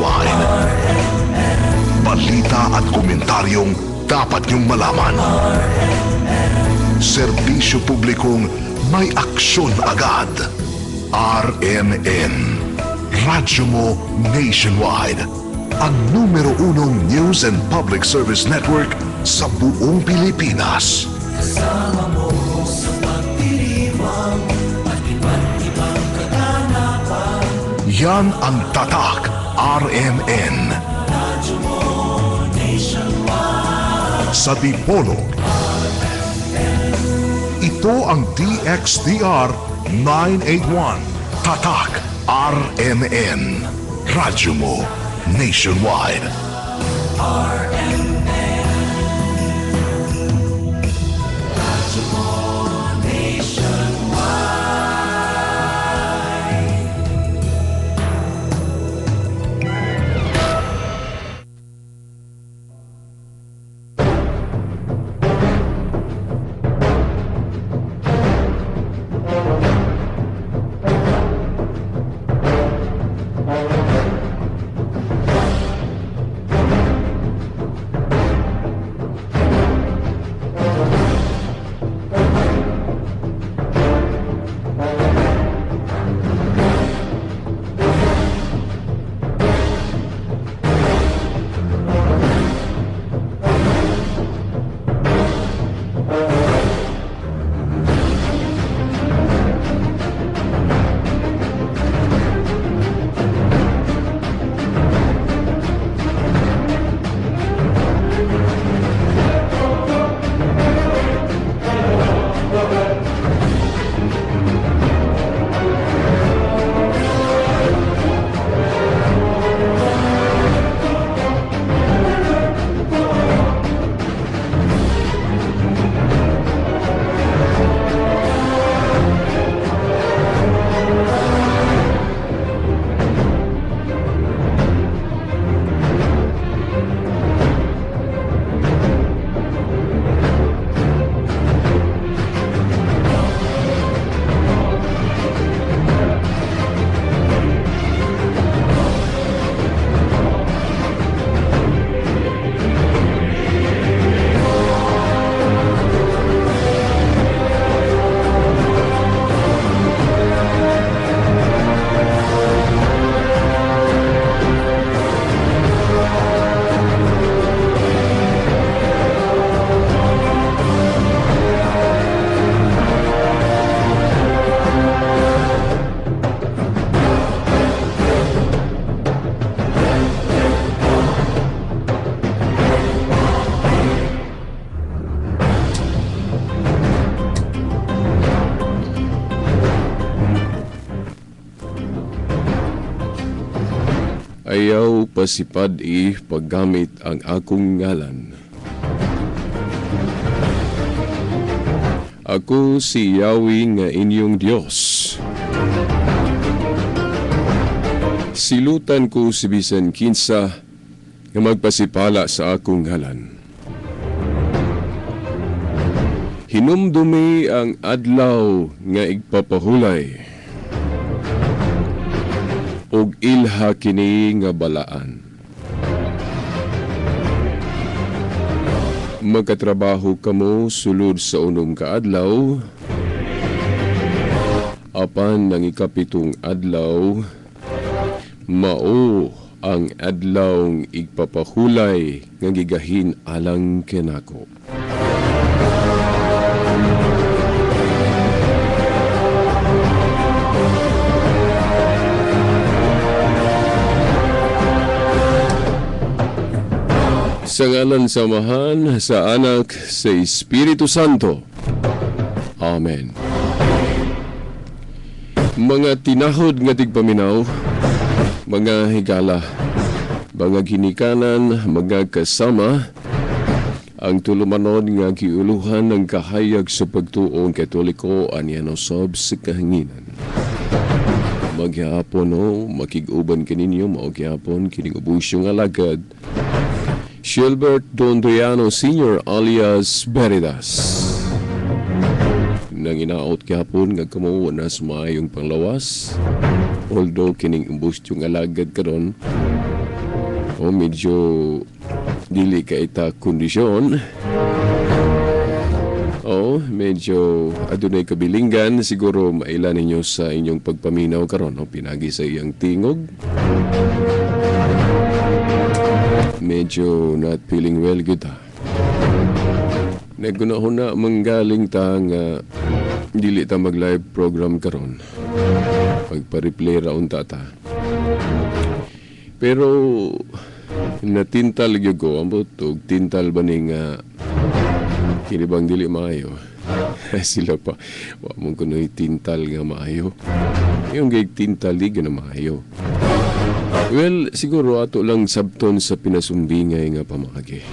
nationwide. Balita at komentaryong dapat niyong malaman. Serbisyo publikong may aksyon agad. RMN. Radyo mo nationwide. Ang numero unong news and public service network sa buong Pilipinas. Kasama mo sa pagdiriwang at iba't ibang kaganapan. Yan ang Tatak RMN. Radyo mo nationwide. Sa Dipolog. Ito ang DXDR 981. Tatak RMN. Radyo mo nationwide. RMN. Radyo mo nationwide. Ayaw pasipad-i paggamit ang akong ngalan. Ako si Yahweh nga inyong Dios. Silutan ko si bisan kinsa nga magpasipala sa akong ngalan. Hinumdumi ang adlaw nga igpapahulay ug ilha kini nga balaan. Magkatrabaho kamo sulod sa unom ka adlaw, apan ang ikapitong adlaw mao ang adlaw igpapahulay nga gigahin alang kenako. Sa ngalan sa Amahan, sa Anak, sa Espiritu Santo. Amen. Mga tinahod nga tigpaminaw, mga higala, mga ginikanan, mga kasama, ang tulumanon nga giuluhan ng kahayag sa pagtuong Katoliko aniya sab sa kahanginan. Maghapon o, makig-uban kaninyo, maghapon kining ubusyong alagad, Gilbert Dondoyano Sr. alias Veritas. Nang inaot gihapon nga kamo na sa maayong panglawas, although kining umbustyong alagad karon, O medyo dili ka ita kondisyon. Oo, medyo adunay kabilinggan siguro maila ninyo sa inyong pagpaminaw karon, no? Pinagi sa iyang tingog. Medyo not feeling well gyud ha. Nagunahuna manggaling ta nga dili ta mag live program karon. Pagpa-replay ra unta ta. Pero natintal gyud ko ambot og tintal ba ni nga kini bang dili maayo. Sila pa wa mo kunoy tintal nga maayo. Yung gig tintal di na maayo. Well, siguro ato lang sabton sa pinasumbingay nga pamaagi.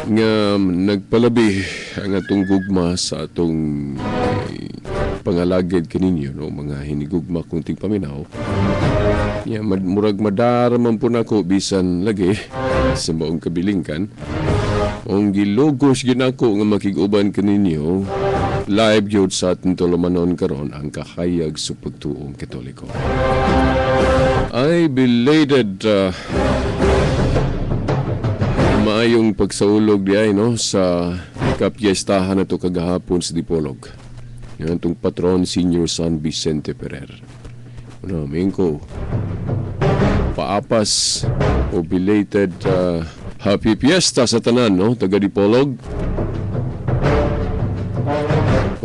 Nga nagpalabi ang atong gugma sa atong pangalagid kaninyo, no, mga hinigugma kong tigpaminaw. Ya, murag madara man po nako bisan lagi sa maong kabilingkan. Ang gilugos ginako nga makig-uban kaninyo live gyud sa atong tulumanon karon ang kahayag sa pagtuong Katoliko. Ay belated maayong pagsaulog di ay, no, sa kapiestahan na to kagahapon sa Dipolog. Yan itong patron Senior San Vicente Ferrer. Ano, ko paapas o belated happy fiesta sa tanan, no, taga Dipolog.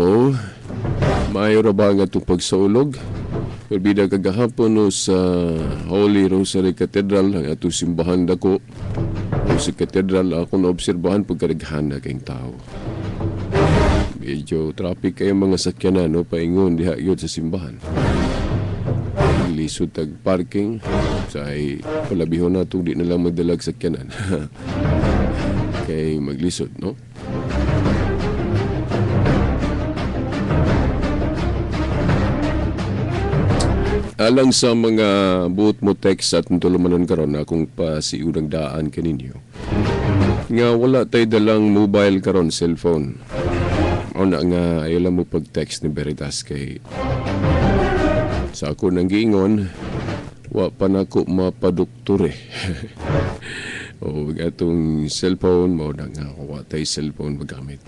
Oh, maayo ra ba ang atong pagsaulog? Perbida kagahapon, no, sa Holy Rosary Cathedral, ang atong simbahan dako. O sa cathedral, ako naobserbahan pagkaraghan na kayong tao. Medyo traffic kayo mga sakyanan, no, paingon diha yun sa simbahan. Lisod tag parking, sa ay palabihon na itong di na lang magdalag sakyanan. Kay maglisod, no? Alang sa mga buot mo text at tulumanon karon akong pasiunang daan kaninyo. Nga wala tay dalang mobile karon, cellphone. O na nga ayaw lang mo pag-text ni Veritas kay sa ako nang giingon, wa pa nako mapadoktore. O atong cellphone, mao na nga wa tay cellphone magamit.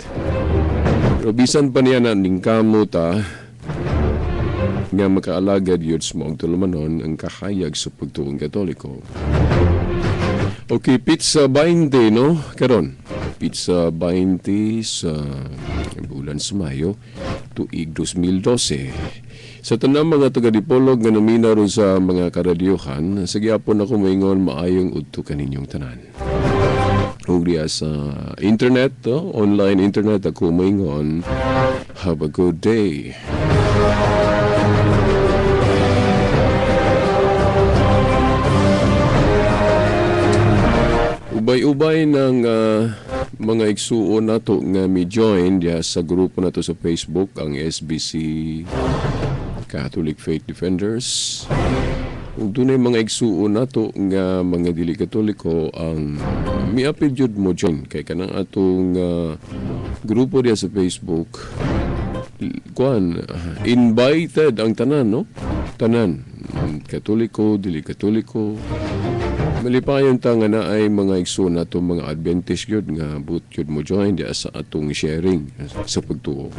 Pero bisan pa niya na ningkamo ta nga makaalagad yun sa maong tulumanon ang kahayag sa pagtuong Katoliko. Okay, pizza 20, no? Karon, pizza 20 sa bulan sa Mayo, tuig 2012. Sa tanang mga taga-Dipolog nga namina ron sa mga karadyohan, sa gyapon ako maingon maayong udto kaninyong tanan. Ug diya sa internet, no? Online internet ako maingon, have a good day. Ubay-ubay ng mga igsuon nato nga mi-join diya sa grupo nato sa Facebook, ang SBC Catholic Faith Defenders. Ug dunay mga igsuon nato nga mga dili Katoliko ang miapil jud mo join kay kanang atong grupo diya sa Facebook, kuan, invited ang tanan, no? Tanan, Katoliko, dili Katoliko. Malipayon ta nga naay mga igsoon nato mga Adventist gyud nga but gyud mo join diya sa atong sharing sa pagtuo.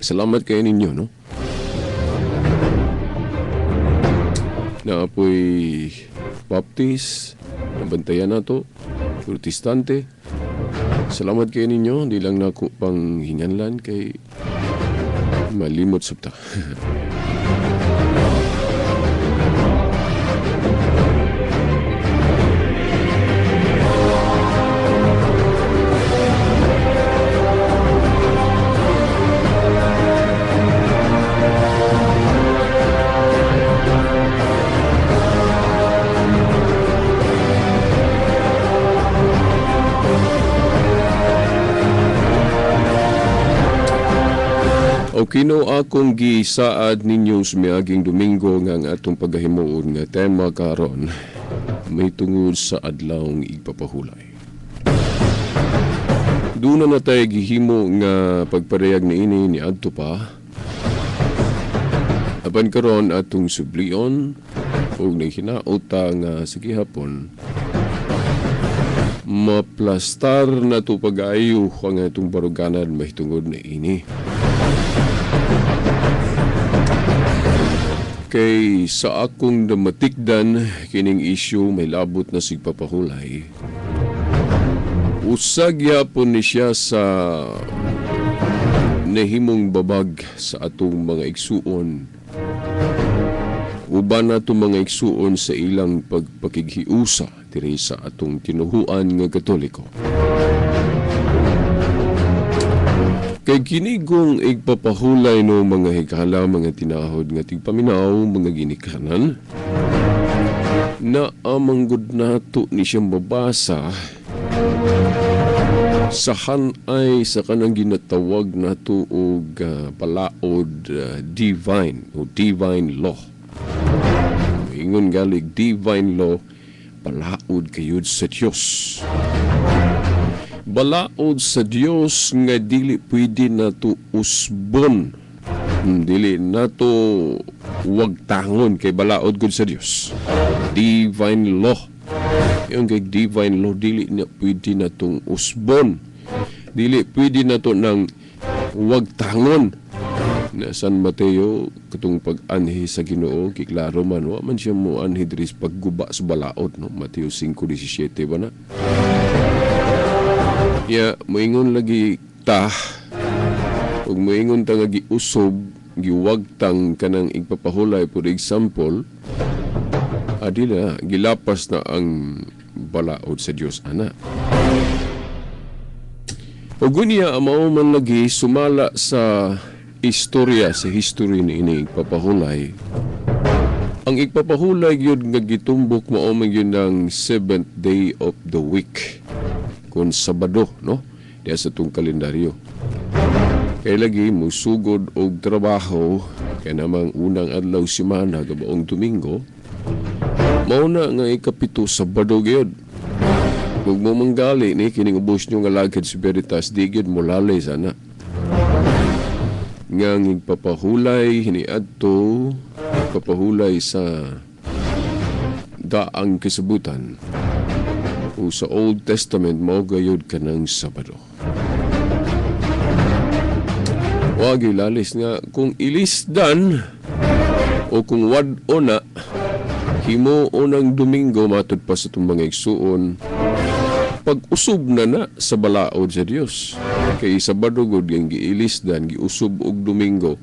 Salamat kay ninyo, no? Naapoy Baptist, nabantayan nato, Protestante. Salamat kay ninyo, di lang nako pang hinganlan kay malimot sabta. O kino akong gisaad ninyo sa miaging Domingo nga ang atong paghahimuon nga tema karon may tungod sa adlawng igpapahulay. Doon na natay gihimo nga pagparehag niini ni adto pa. Apan karon atong sublion ug naghinauta nga sa gihapon maplastar na to pag-ayo ang atong baruganan mahitungod na ini. Kay sa akong namatikdan kining issue may labot na sig papahulay. Usag gyapon ni siya sa nahimong babag sa atong mga igsuon. Uban na atong mga igsuon sa ilang pagpakighiusa diri sa atong tinuhuan nga Katoliko. Kay kinigong igpapahulay no mga higala, mga tinahod nga tigpaminaw, mga ginikanan, na amanggod nato ni siyang mabasa sa hanay sa kanang ginatawag nato og palaod divine o divine law. Ingon galig divine law, palaod kayod sa Dios. Balaod sa Dios nga dili pwede nato usbon. Dili nato wagtangon kay balaod gud sa Dios. Divine law. Yung kay divine law dili na pwede natong usbon. Dili pwede nato nang wagtangon. Na San Mateo katong pag-anhi sa Ginoo kiklaro man wa man siya mo anhi diri sa pagguba sa balaod, no? Mateo 5:17 ba na? Ya, moingon lagi ta ug moingon ta nga giusob, giwagtang kanang igpapahulay, for example, adila gilapas na ang balaod sa Dios ana. Ug unya mao man lagi sumala sa istorya, sa history ni ini igpapahulay. Ang igpapahulay gyud nga gitumbok mao man gyud ang seventh day of the week, kun Sabado, no, diya sa tong kalendaryo. Kay lagi musugod og trabaho kay namang unang adlaw semana gabaong Domingo, mao na nga ikapito Sabado gyud. Ug mo manggali ni kining ubos nyo nga lagad sa Veritas, di gyud mo lalay sana nga ang igpapahulay hiniadto, papahulay sa daang kasabutan o sa Old Testament mao gayud kanang Sabado. Wag lalis nga kung ilisdan o kung wad-o na himuon ang Domingo matud pa sa itong mga igsuon, pag-usub na na sa balaod sa Dios. Kay Sabado gud ang giilisdan, giusub og Domingo.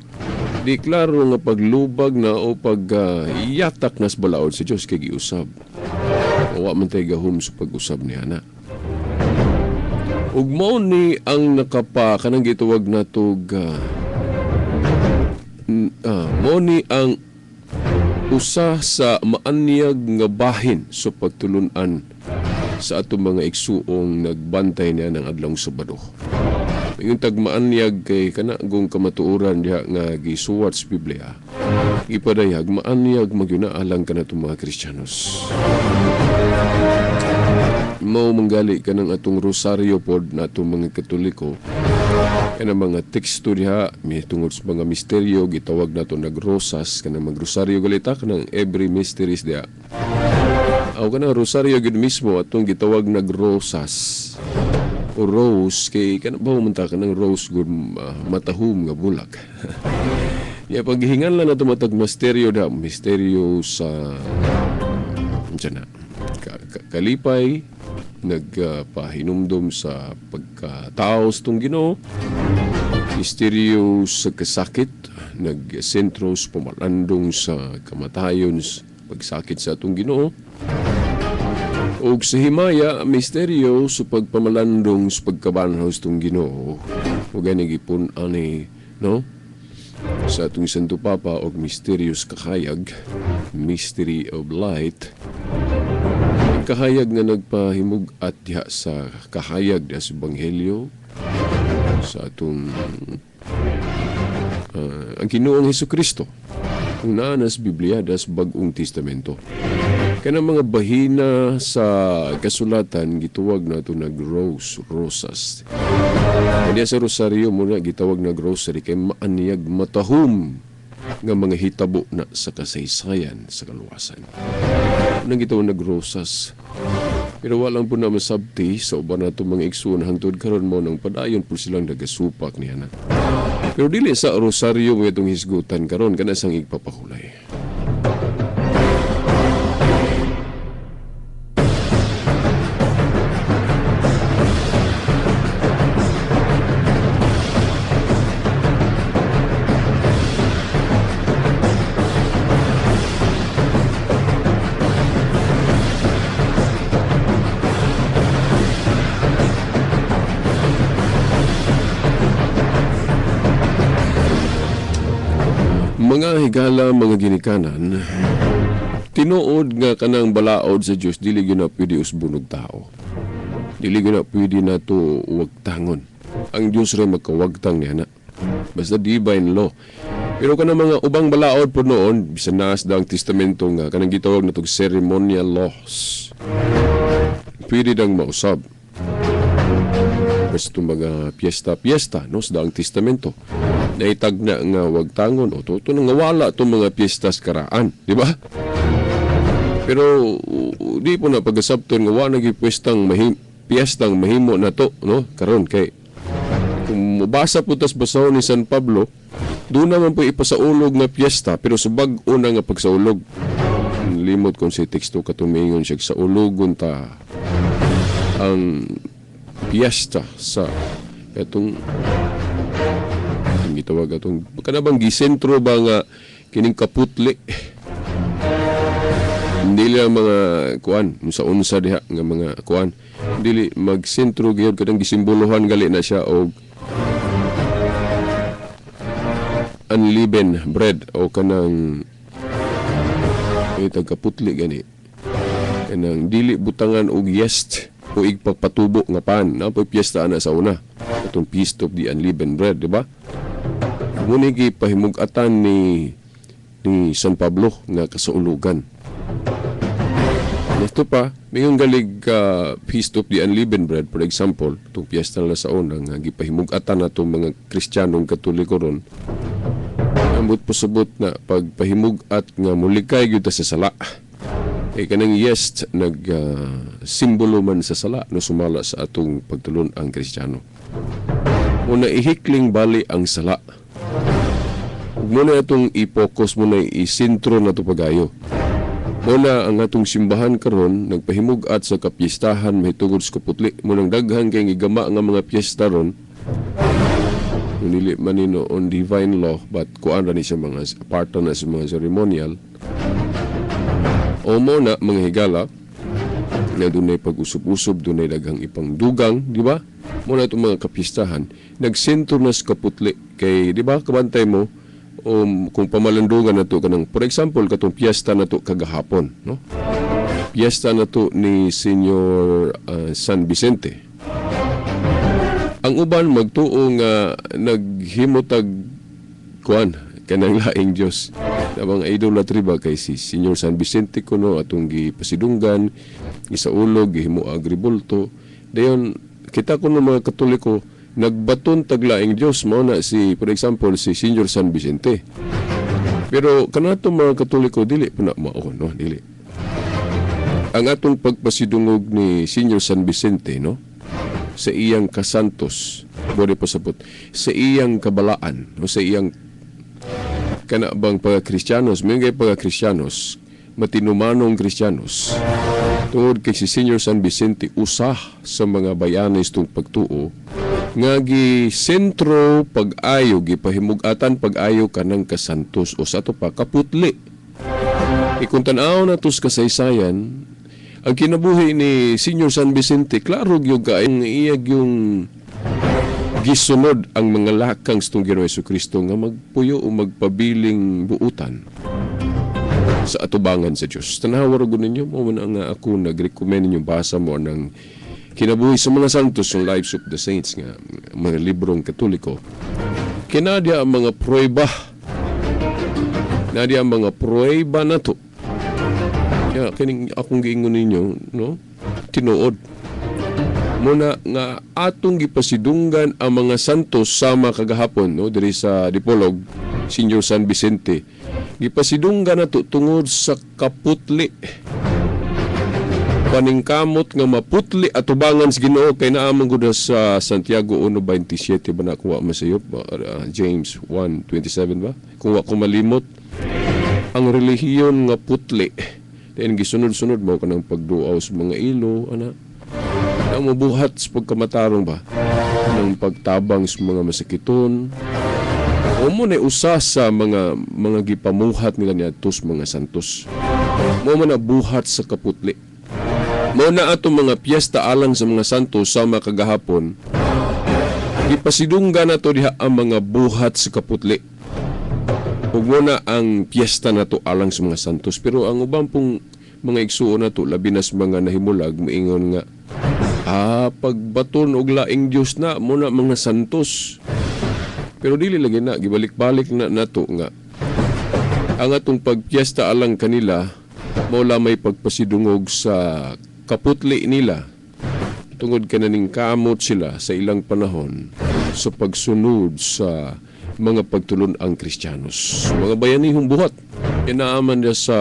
Di klaro nga paglubag na o pag yatak na sa balaod sa Dios kay giusab. Wa man tay gahom sa pag-usab niya na. Ug mao ni ang nakapa kanang gituwag natog mao ni ang usa sa maanyag nga bahin sa pagtulunan sa atong mga igsuong nagbantay niya ng adlong Sabado. Yung tagmaanyag kay kana gong kamatuoran diha nga gisuwat sa Biblia. Gipadayag maanyag magyuna alang kanatong mga Kristiyanos. Mao manggali kanang atong rosaryo pod na atong mga Katoliko. Kanang mga teksto diha may tungod sa mga misteryo gitawag nato nagrosas, kanang magrosaryo galita kanang every mysteries diha. Aw kanang rosaryo gid mismo atong gitawag nagrosas o rose kay kanang ba man ta kanang rose gud matahum nga bulak. Ya paghihingan lang nato matag misteryo da, misteryo sa unsa na kalipay nagpahinumdom sa pagkatao sa itong Ginoo, misteryo sa kasakit nagsentro sa pamalandong sa kamatayon, pagsakit sa atong Ginoo, ug sa himaya misteryo sa pagpamalandong sa pagkabanhaw sa atong Ginoo, ug gani gipun ani, no, sa atong Santo Papa, og misteryo sa kahayag, mystery of light, kahayag nga nagpahimug-at diha sa kahayag diha sa Ebanghelyo sa atong ang Ginoong Hesukristo kung naa na sa Biblia das Bag-ong Testamento. Kanang mga bahina sa kasulatan gituwag nato nag rose, rosas. Kaya sa rosaryo muna gitawag nag rosary kay maanyag matahum nga mga hitabo na sa kasaysayan sa kaluwasan. Nang ito nagrosas. Pero walang po na masabti sa uban nato mga igsuon hangtod karon mo nang padayon po silang nagasupak niya na. Pero dili sa rosaryo mo itong hisgutan karon kana sang igpapahulay. Mga higala, mga ginikanan, tinuod nga kanang balaod sa Dios dili gyud na pwede usbon og tao. Dili gyud na pwede nato wagtangon. Ang Dios ra magkawagtang niya na. Basta divine law. Pero kanang mga ubang balaod po noon, bisan naas daang testamento nga kanang gitawag na tog ceremonial laws. Pwede dang mausab. Basta itong mga piyesta-piyesta, no, sa daang testamento. Naitag na nga wagtangon o toto nga wala itong mga piyestas karaan, di ba? Pero di po na pagasabton nga wala nagi piyestang mahimo na to, no? Karon kay kung mabasa po tas basahon ni San Pablo, doon naman po ipasaulog nga piyesta pero sa bag-o na nga pagsaulog. Limot kung si teksto katumingon siya sa ulogon ta ang piyesta sa etong ang gitawag atong kanabang gisentro ba nga kining kaputli. Dili ang mga kuan sa unsa diha nga mga kuan dili magsentro gyud kanang gisimbolohan gali na siya og unleavened bread o kanang itag kaputli gani kanang dili butangan og yeast o igpagpatubo nga pan na po'y piyesta ana sa una atong Feast of the Unleavened Bread, di ba? Muna gipahimug-atan ni San Pablo nga kasaulugan. Ito pa, mayroong galig Feast of the Unleavened Bread, for example, itong piyesta nila sa una, nga gipahimug-atan na itong mga Kristiyanong Katoliko ron. Ambot pasabot na pagpahimug-at nga mulikay gyud ta sa sala. Kay kanang yeast nag simbolo man sa sala no sumala sa atong pagtulon ang Kristiyano. Muna ihikling bali ang sala. Ug muna atong i-focus, muna isentro na ito pagayo. Muna ang atong simbahan karon nagpahimug-at sa kapiestahan mahitungod sa kaputli. Munang daghan kay gigama nga mga piyesta ron. Dili man ni no on divine law but kuan ra ni siya mga part na sa mga ceremonial. O mo na mga higala na dunay pag-usub-usub, dunay daghang ipangdugang, di ba? Mo na itong mga kapistahan, nagsentro na sa kaputli kay, di ba, kabantay mo, kung pamalandungan na to kanang, for example, katong piyesta na to kagahapon, no? Piyesta na to ni Senyor San Vicente. Ang uban magtuo nga naghimotag kuan kanang laing Dios. Tabang idolatry ba kay si Senyor San Vicente kuno atong gipasidunggan, gisaulog, gihimo agribulto. Dayon kita kuno mga Katoliko nagbaton tag laing Dios mao na si, for example, si Senyor San Vicente. Pero kanato mga Katoliko dili po na mao, no, dili. Ang atong pagpasidungog ni Senyor San Vicente, no, sa iyang kasantos, bode pasabot, sa iyang kabalaan, no, sa iyang kana bang pagka-Kristiyanos, may kay pagka-Kristiyanos, matinumanong Kristiyanos. Tungod kay si Senyor San Vicente usah sa mga bayanis tong pagtuo, nga gi sentro pag-ayo, gipahimug-atan pag-ayo kanang kasantos o sa ato pa kaputli. Ikun tan-aw na tos kasaysayan, ang kinabuhi ni Senyor San Vicente, klaro gyud ka ang iyag yung gisunod ang mga lakang sa itong Ginoo Jesucristo nga magpuyo o magpabiling buutan sa atubangan sa Diyos. Tanawa ra gud ninyo, mo man nga ako nag-recommend ninyo basa mo ng kinabuhi sa mga santos, yung Lives of the Saints nga mga librong Katoliko. Kinadya ang mga pruweba. Nadya ang mga pruweba na to. Kaya kining akong giingon ninyo, no? Tinuod. Muna nga atong gipasidunggan ang mga santos sama kagahapon, no, diri sa Dipolog. Senior San Vicente. Gipasidunggan nato tungod sa kaputli. Paningkamot nga maputli atubangan sa Ginoo kay naa man gud sa Santiago 1:27 ba na kung wa masayop, James 1:27 ba kung wa ko malimot, ang relihiyon nga putli. Then gisunod-sunod mo kanang pagduaw sa mga ilo ana, ang mabuhat sa pagkamatarong ba, ng pagtabang sa mga masakiton. O mo na usa sa mga gipamuhat nila niadto sa mga santos. Mo man na buhat sa kaputli. Mo na atong mga piyesta alang sa mga santos sama kagahapon. Gipasidunggan nato diha ang mga buhat sa kaputli. Ug mo na ang piyesta nato alang sa mga santos, pero ang uban pong mga igsuon nato, labi na sa mga nahimulag, moingon nga pagbaton og laing Dios na mo na mga santos. Pero dili lagi na gibalik-balik na nato nga ang atong pagpiyesta alang kanila mao lamay pagpasidungog sa kaputli nila tungod kananing kamot sila sa ilang panahon sa pagsunod sa mga pagtulon-ang Kristiyanos. Mga bayanihong buhat. Inaaman niya sa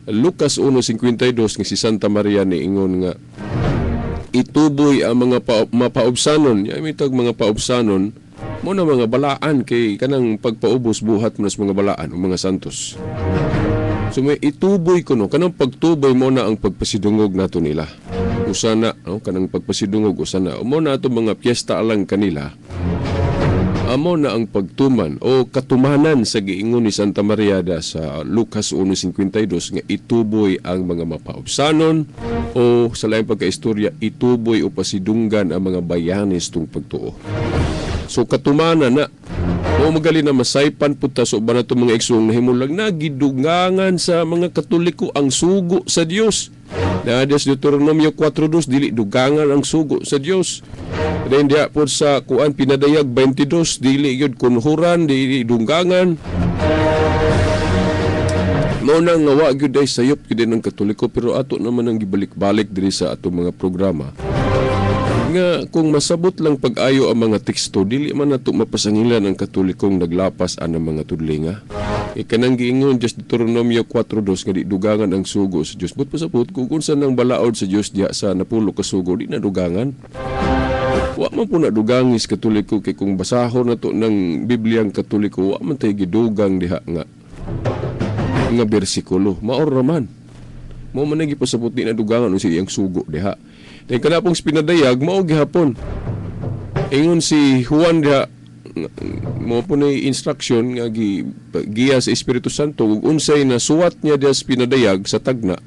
Lucas 1:52 nga si Santa Maria niingon nga ituboy ang mga mapaubsanon. Yan may tag mga paubsanon mo na mga balaan kay kanang pagpaubos buhat mo na sa mga balaan o mga santos. So may ituboy kuno kanang pagtuboy mo na ang pagpasidungog nato nila. Usa na, no, kanang pagpasidungog usa na. Mo na ato mga piyesta alang kanila. Amo na ang pagtuman o katumanan sa giingon ni Santa Maria da sa Lucas 1:52 nga ituboy ang mga mapaubsanon o sa laing pagkaistorya ituboy o pasidunggan ang mga bayanis tung pagtuo. So katumanan na o magali na masaypan pud ta sa uban nato mga igsoong nahimulag na gidugangan sa mga Katoliko ang sugo sa Dios. Na sa Deuteronomio 4:2 dili dugangan ang sugo sa Dios. Then diha pod sa kuan pinadayag 22 dili gyud kunhuran, dili dunggangan. Mao na nga wa gyud ay sayop gyud ang Katoliko, pero ato naman ang gibalik-balik diri sa atong mga programa. Nga kung masabot lang pag-ayo ang mga teksto, dili man nato mapasangilan ang Katolikong naglapas anang mga tudlinga. E kanang giingon just Deuteronomio 4:2 nga di dugangan ang sugo sa Dios. But pasabot kung unsa nang balaod sa Dios diha sa napulo ka sugo, di na dugangan. Wa man po na dugangis Katoliko kay kung basahon nato ng Bibliang Katoliko, wa man tay gidugang diha nga nga bersikulo. Maor raman. Mao man ang gipasabot di na dugangan unsa iyang sugo diha. Dahil kanapong pinadayag, mao gihapon. Ingon si Juan diha, mao po na instruction nga giya sa Espiritu Santo, ug unsay nasuwat niya diha sa pinadayag sa tagna,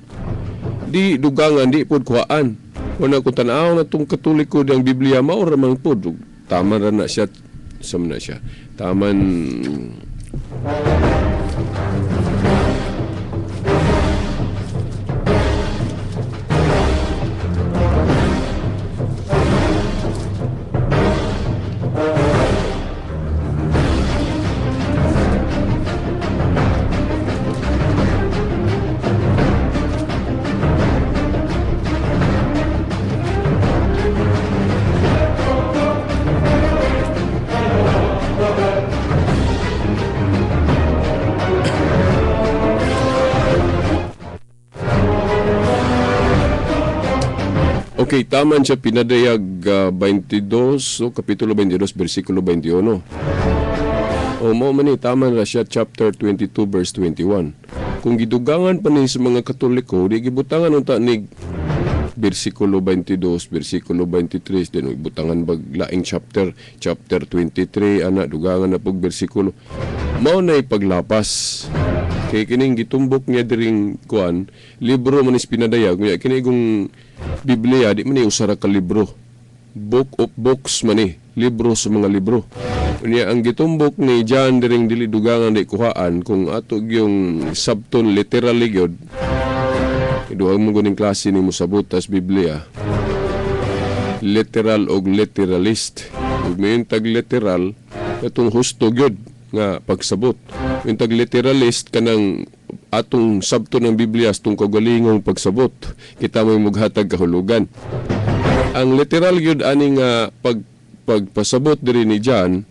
di dugangan, di pod kuhaan. Wala kung tan-aw na tong Katoliko diyang Biblia, mao ra man pod. Tama ra na siya, sama na siya. Taman Okay, tama siya pinadayag 22, so kapitulo 22, versikulo 21. O mo man ni, tama na siya chapter 22, verse 21. Kung gidugangan pa ni sa mga Katoliko, di gibutangan unta ni versikulo 22, versikulo 23, din gibutangan bag laing chapter, chapter 23, ana, dugangan na pog versikulo. Mao na ipaglapas. Kay kining gitumbok niya diring kuan, libro man is pinadayag, unya kini kung Biblia di man ni usa ra ka libro. Book of books man ni, libro sa mga libro. Unya ang gitumbok ni John diring dili dugangan di kuhaan kung ato gyung sabton literally gyud. Duha mo guning klase ni mosabot tas Biblia. Literal og literalist. Ug mayon tag literal katong husto gyud nga pagsabot. Yung tag literalist kanang atong sabto ng Biblia sa itong kagalingong pagsabot. Kita mo'y mughatag kahulugan. Ang literal gyud ani nga pagpasabot diri ni John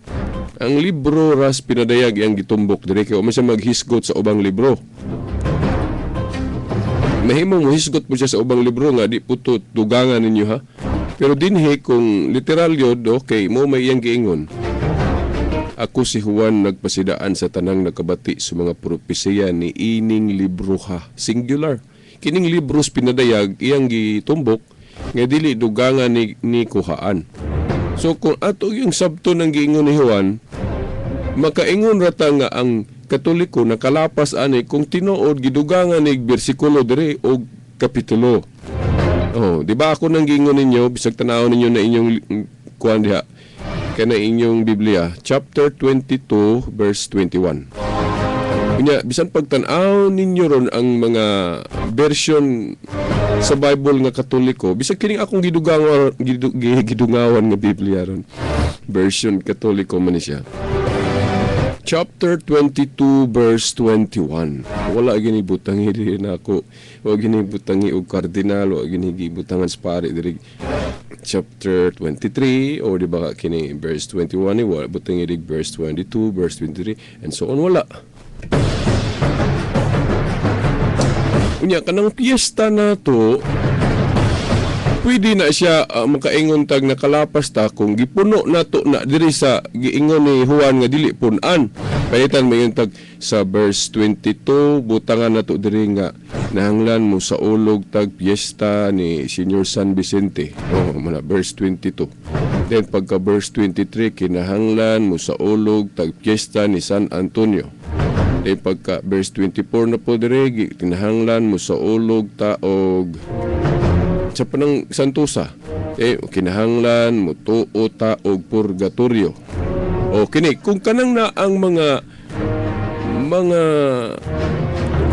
Ang libro ras pinadayag iyang gitumbok diri kay wa man siya maghisgot sa ubang libro. Mahimong mohisgot po siya sa ubang libro nga di po to dugangan ninyo, ha. Pero dinhi, kung literal yun, okay, mo may iyang giingon. "Ako si Juan, nagpasidaan sa tanang nakabati sa mga propesiya ni ining libro," ha. Singular. Kining libros pinadayag iyang gitumbok nga dili dugangan ni kuhaan. So kung ato yung sabto ng giingon ni Juan, makaingon rata nga ang Katoliko nakalapas ani kung tinuod gidugangan ni bersikulo diri og kapitulo. Oh, di ba ako nang giingon ninyo, bisag tan-awon ninyo na inyong kuan diha kana inyong Biblia, chapter 22 verse 21. Unya, bisan pagtan-aw ninyo ron ang mga version sa Bible nga Katoliko, bisag kining akong gidungawan nga Biblia ron. Version Katoliko man ni siya. Chapter 22 verse 21. Wala gini butangi diri nako. Wala gini butangi og kardinal, wala gini gibutangan sa pare diri chapter 23 o di ba kini verse 21 ni wala butangi diri verse 22, verse 23 and so on, wala. Unya, kanang piyesta na to, pwede na siya makaingon tag nakalapas ta kung gipuno nato na diri sa giingon ni Juan nga dili pun-an. Palitan mayon tag sa verse 22, butangan nato diri nga nahanglan mo sa ulog tag piyesta ni Senior San Vicente. Oh, mana verse 22. Then pagka verse 23, kinahanglan mo sa ulog tag piyesta ni San Antonio. Then pagka verse 24 na po dire, kinahanglan mo sa ulog ta og sa panang Santosa. Eh, kinahanglan mo tuo ta og purgatorio. O kini kung kanang na ang mga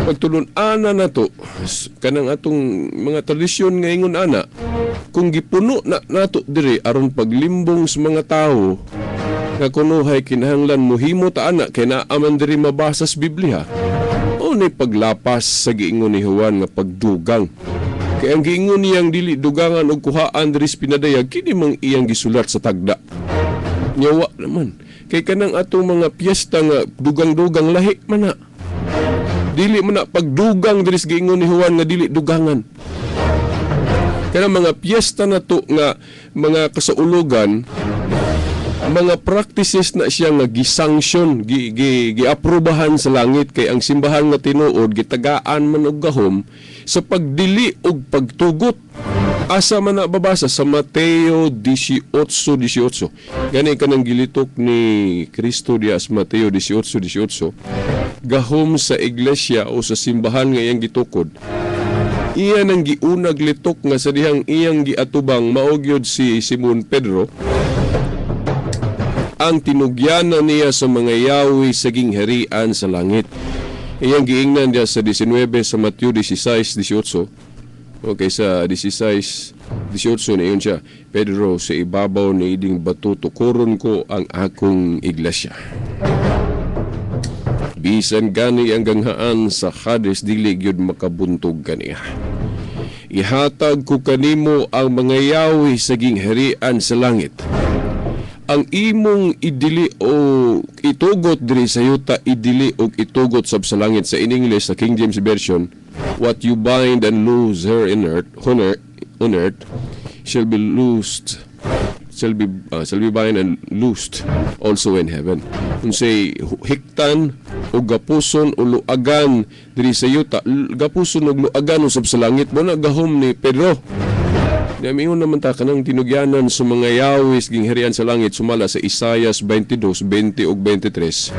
pagtulun-ana nato, kanang atong mga tradisyon nga ingon ana, kung gipuno na nato diri aron paglimbong sa mga tawo nga kunuhay kinahanglan mohimo ta ana kay naa man diri mabasa sa Biblia, o ni paglapas sa giingon ni Juan nga pagdugang. Kay ang giingon niyang dili dugangan og kuhaan diri sa pinadayag, kini mang iyang gisulat sa tagda. Nyawa naman. Kay kanang atong mga piyesta nga dugang-dugang, lahi man na. Dili man na pagdugang diri sa giingon ni Juan nga dili dugangan. Kanang mga piyesta na to nga mga kasaulugan, mga practices na siya nga gisanction, gi, gi, giaprobahan sa langit, kay ang simbahan nga tinuod gitagaan man og gahom sa pagdili og pagtugot. Asa man na babasa? Sa Mateo 18:18. Gani kanang gilitok ni Kristo diya sa Mateo 18:18, gahom sa iglesia o sa simbahan nga iyang gitukod. Iya nang giunag litok nga sa dihang iyang giatubang mao gyud si Simon Pedro, ang tinugyanan niya sa mga yawi sa gingharian sa langit. Iyang giingnan diya sa 19 sa Mateo 16:18. Okay, sa 16:18 na yun siya, "Pedro, sa ibabaw ni iding bato tukuron ko ang akong iglesia. Bisan gani ang ganghaan sa Hades, dili gyud makabuntog kaniya. Ihatag ko kanimo ang mga yawi sa gingharian sa langit. Ang imong idili o itugot diri sa yuta, idili og itugot sab sa langit." Sa in English, sa King James Version, "What you bind and loose here in earth, on earth shall be loosed shall be bind and loosed also in heaven." Unsay hiktan o gapuson o luagan diri sa yuta, gapuson og luagan usab sa langit. Mo na gahom ni Pedro. Mingon naman ta kanang tinugyanan sa mga yawis gingharian sa langit sumala sa Isayas 22:20 ug 23.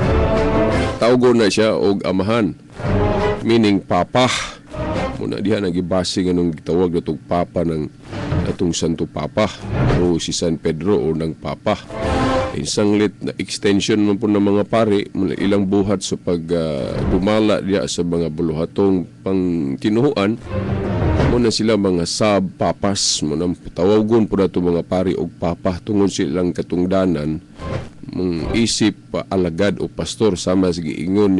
Tawgon na siya og amahan, meaning papa. Muna diha nagibase nga nung gitawag natong papa ng atong Santo Papa o si San Pedro o ng Papa. Isanglit na extension man po ng mga pari muna ilang buhat sa pag dumala diya sa mga buluhatong pang tinuhuan mo na sila mga sub-papas mo na tawagon po nato mga pari og papa tungod silang katungdanan mong isip pa alagad o pastor, sama sa giingon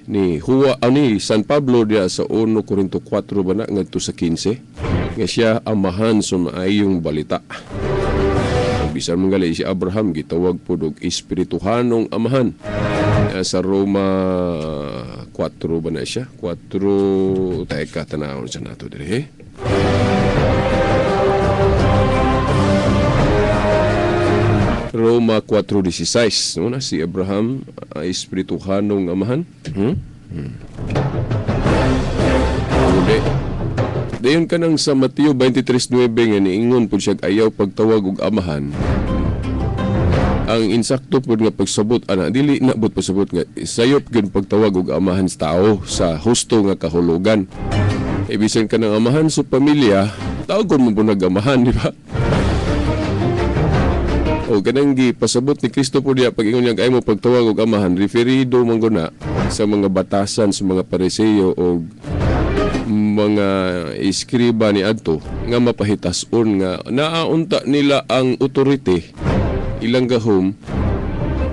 ni Hua ni San Pablo diya sa 1 Corinto 4 ba na ngadto sa 15 nga siya amahan sa maayong balita. Bisan man gali si Abraham gitawag pud og espirituhanong amahan. Sa Roma 4 ba na siya? 4, teka, tanawon sa nato diri. Roma 4:16, no na si Abraham ay espirituhanong amahan. Uli. Dayon ka nang sa Mateo 23:9 nga niingon pud siya ayaw pagtawag og amahan. Ang insakto pud nga pagsabot ana, dili na bud pasabot nga sayop gyud pagtawag og amahan sa tao sa husto nga kahulugan. E bisan ka ng amahan sa pamilya, tawagon mo po nag-amahan, di ba? O kanang gipasabot ni Kristo po diya pag ingon niya ay mo pagtawag og amahan, referido man guna sa mga batasan sa mga Pariseo og mga iskriba ni adto nga mapahitason nga naaunta nila ang authority ilang gahom,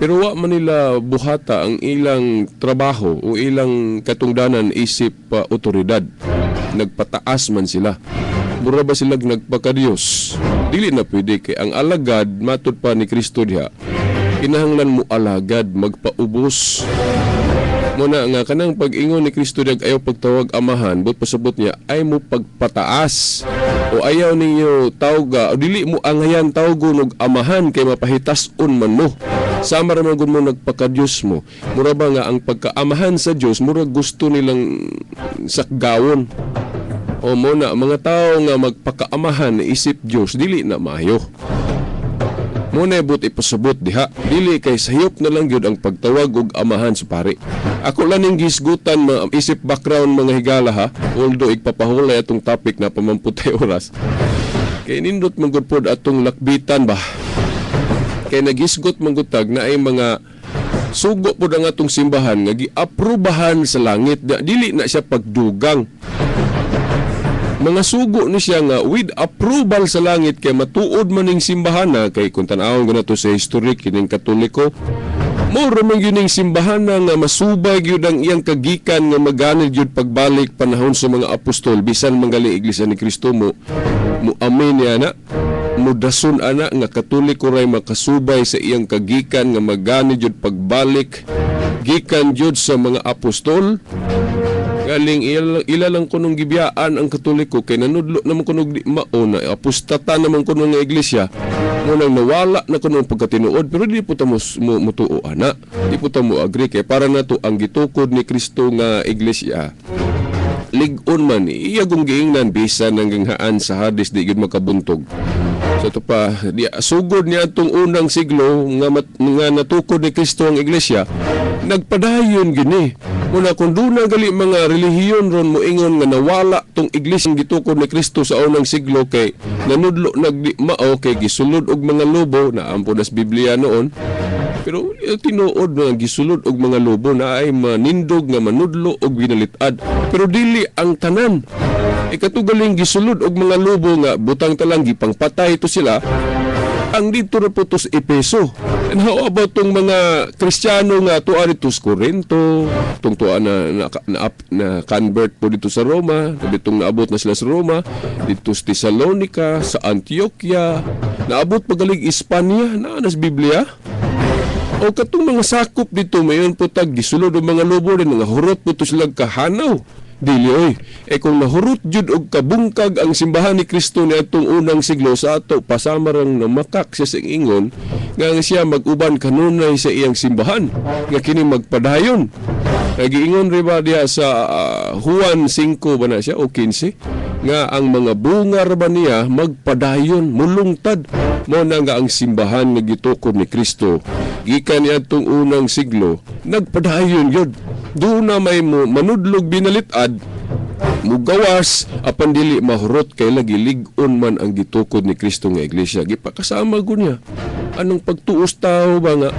pero wa man nila buhata ang ilang trabaho o ilang katungdanan isip otoridad. Nagpataas man sila, mura ba sila nagpakadiyos? Dili na pwede kay ang alagad, matud pa ni Kristo diha, kinahanglan mo alagad, magpaubos. Muna nga kanang pag-ingon ni Kristo diha ayaw pagtawag amahan, but pasabot niya ay mo pagpataas o ayaw ninyo tawga o dili mo angayan tawgon og amahan kay mapahitas-on man mo. Sama ra man gud mo nagpakadiyos mo. Mura ba nga ang pagkaamahan sa Dios mura gusto nilang sakgawon. O mo na mga tao nga magpakaamahan isip Dios dili na maayo. Muna but ipasabot diha, dili kay sayop na lang gyud ang pagtawag og amahan sa pari. Ako lang ning gisgutan isip background, mga higala, ha. Although igpapahulay atong topic na pamamputay oras. Kay nindot man gud pod atong lakbitan ba. Kay nagisgot man gud tag na ay mga sugo pod ang atong simbahan nga giaprobahan sa langit. Dili na siya pagdugang. Mga sugo ni siya nga with approval sa langit kay matuod man ning simbahan na kay kung tan-awon ganato sa historic kining Katoliko, mao man gyud ning simbahan na nga masubay gyud ang iyang kagikan nga maganid gyud pagbalik panahon sa mga apostol. Bisan manggali Iglesia ni Cristo mo mo amin niya na mudason ana nga Katoliko ray makasubay sa iyang kagikan nga maganid gyud pagbalik gikan gyud sa mga apostol. Galing ila lang kunong gibiyaan ang Katoliko kay nanudlo naman kunog di mao na apostata naman kuno nga iglesia mo nang nawala na kuno ang pagkatinuod, pero di po ta mo mutuo ana, di po ta mo agree kay para nato ang gitukod ni Kristo nga iglesia lig-on man iya gong giingnan, bisan hanggang haan sa Hades di gyud makabuntog. So ito pa, di, sugod niya itong unang siglo nga, nga natukod ni Kristo ang iglesia, nagpadayon gini. Muna kung doon na gali mga relihiyon ron moingon nga nawala tong iglesia gitukod ni Kristo sa unang siglo kay nanudlo nagdi mao kay gisulod og mga lobo na ampo das Biblia noon. Pero tinuod nga gisulod og mga lobo na ay manindog nga manudlo og ginalit-ad. Pero dili ang tanan. Ikatugaling gisulod og mga lobo nga butang talang gipangpatay ito sila ang dito na po to sa Epeso. And how about tong mga Kristiyano nga tuwa dito sa Corinto, tong tuwa na convert po dito sa Roma, ditong naabot na sila sa Roma, dito sa Thessalonica, sa Antioquia, naabot pagaling Espanya, naa nas Biblia. O katong mga sakop dito, mayon po tag gisulod og mga lobo din, mga hurot po to sila kahanaw. Dili oy. E kung nahurot jud og kabungkag ang simbahan ni Kristo ni atong unang siglo sa ato, pasama rang namakak siya sa ingon nga ang siya mag-uban kanunay sa iyang simbahan nga kini magpadayon. Nagiingon riba diha sa Juan 5 ba na siya o 15 nga ang mga bunga ra ba niya magpadayon, mulungtad. Mo na nga ang simbahan nga gitukod ni Kristo gikan niadtong unang siglo nagpadayon yun. Doon na may mo manudlog binalit-ad, mugawas apan dili mahurot kay lagi lig-on man ang gitukod ni Kristo nga iglesia. Gipakasama ko niya anong pagtuos tao ba nga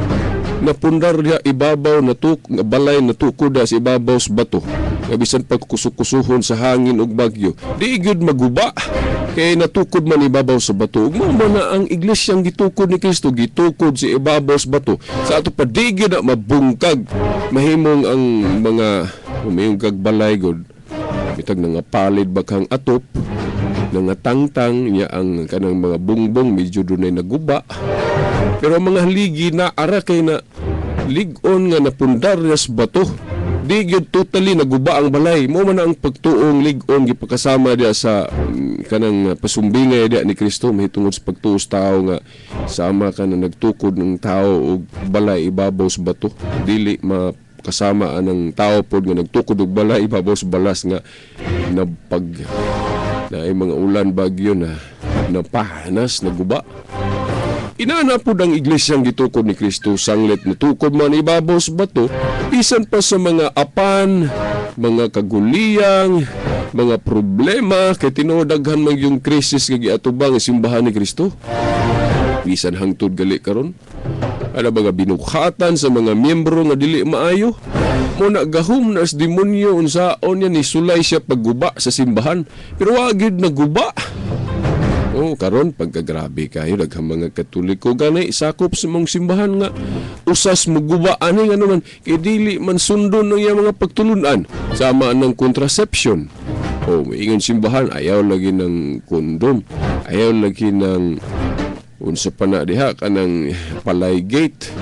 napundar niya ibabaw na tuk nga balay natukod sa ibabaw sa bato nga bisan pagkusukusuhon sa hangin ug bagyo di gyud maguba kay natukod man ibabaw sa bato. Ug mao man na ang iglesyang gitukod ni Kristo, gitukod sa ibabaw sa bato. Sa ato pa di gyud na mabungkag, mahimong ang mga mayong balay god bitag nga palid ba kang atop. Nangatangtang niya ang kanang mga bungbong medyo dunay naguba. Pero ang mga haligi na ara kay na lig-on nga napundar sa bato. Di gyud totally naguba ang balay. Mo man ang pagtuong lig-on gipakasama diya sa kanang pasumbingay diya ni Kristo mahitungod sa pagtuo sa tao nga sama ka na nagtukod ng tao og balay ibabaw sa bato. Dili makasama anang tao pod nga nagtukod og balay ibabaw sa balas nga napag na ay mga ulan bagyo na napahanas naguba. Inana pod ang iglesyang gitukod ni Kristo sanglit natukod man ibabaw sa bato, bisan pa sa mga apan, mga kaguliyang, mga problema kay tinuod daghan man yung krisis nga giatubang ang simbahan ni Kristo. Bisan hangtod gali karon. Ana ba nga binukhatan sa mga miyembro nga dili maayo? Mo na gahom na sa demonyo unsaon niya ni sulay siya pagguba sa simbahan, pero wa gyud naguba. Oh, karon pagkagrabe kayo daghang mga Katoliko gani sakop sa mong simbahan nga usas muguba ani nga naman kay dili man sundon ng iyang mga pagtulunan sama ng contraception. Oh, ingon simbahan ayaw lagi ng kondom, ayaw lagi ng unsa pa na diha kanang palay gate.